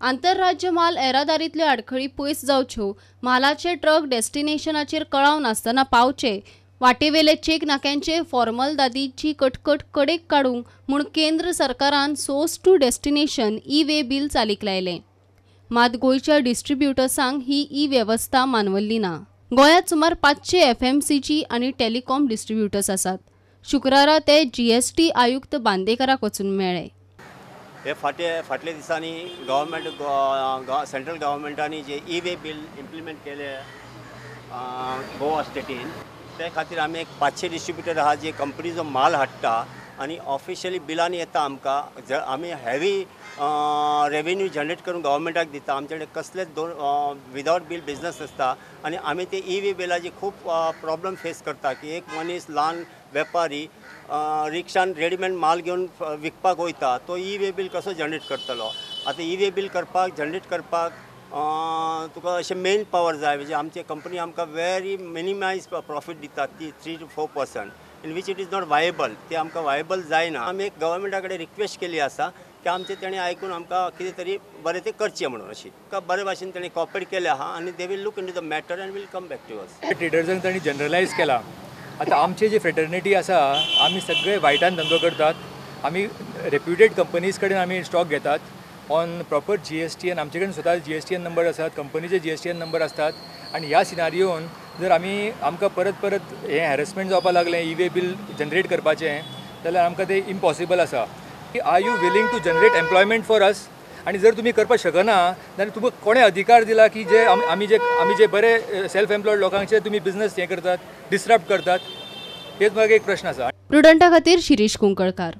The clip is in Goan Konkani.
आंतरराज्य माल येरादारींतल्यो आडखळी पयस जावच्यो, मालाचे ट्रक डेस्टिनेशनाचेर कळाव नासतना पावचे, वाटेवेले चेक नाक्यांचे फॉर्मलदादीची कटकट कडेक काडूंक म्हूण केंद्र सरकारान source to destination e way bill चालीक लायलें. मात गोंयच्या डिस्ट्रिब्युटर्सांक ही ई वेवस्था मानवल्ली ना. गोंयांत सुमार 500 FMCG आनी टेलिकॉम डिस्ट्रिब्युटर्स आसात. शुक्रारा ते GST आयुक्त बांदेकराक वचून मेळ्ळे. हे फाटल्या दिसांनी गव्हर्मेंट सेंट्रल गव्हर्मेंटांनी जे ई वे बिल इम्प्लिमेंट केले गोवा स्टेटीन, ते खातीर आमी एक 500 डिस्ट्रिब्युटर आहा जे कंपनीचो माल हाडटा आनी ऑफिशियली बिलांनी येता आमकां. आमी हेवी रेवेन्यू जनरेट करून गव्हर्मेंटाक दिता. आमचे कडेन कसलेच विदावट बील बिजनस आसता आनी आमी ते ई वे बिलाची खूब प्रॉब्लम फेस करता की एक मनीस ल्हान वेपारी रिक्षान रेडीमेड माल घेवन विकपाक वयता, तो ई वे बील कसो जनरेट करतलो? आतां ई वे बील करपाक जनरेट करपाक तुका अशें मेन पावर जाय. म्हणजे आमची कंपनी आमकां वेरी मिनिमायज प्रॉफीट दिता, ती 3 to 4% in which it is not viable. ते आमकां वायबल जायना. आमी एक गव्हर्मेंटा कडेन रिक्वेस्ट केली आसा की आमचें तेणें आयकून आमकां कितें तरी बरें तें करचें म्हणून. अशी बरे भाशेन तेणें कॉपरेट केलें आहा आनी they will look into the matter and will come back to us. ट्रेडर्सांक तांणी जनरलायज केला. आतां आमची जी फ्रेटर्निटी आसा, आमी सगळे वायटान धंदो करतात. आमी रेप्युटेड कंपनीज कडेन आमी स्टॉक घेतात ऑन प्रॉपर GSTN. आमचे कडेन स्वता GSTN number आसात, कंपनीचे GSTN number आसतात. आनी ह्या सिनारियोन जर आमी आमकां परत परत हें हॅरसमेंट जावपाक लागलें ई वे बील जनरेट करपाचें, जाल्यार आमकां तें इम्पॉसिबल आसा. Are you willing to generate employment for us? आनी जर तुमी करपाक शकना जाल्यार तुमकां कोणें अधिकार दिला की जे आमी जे बरे सेल्फ एम्प्लॉयड लोकांचे तुमी बिजनस हें करतात, डिस्टर्ब करतात? हेच म्हाका एक प्रश्न आसा. प्रुडंटा खातीर शिरीष कुंकळकार.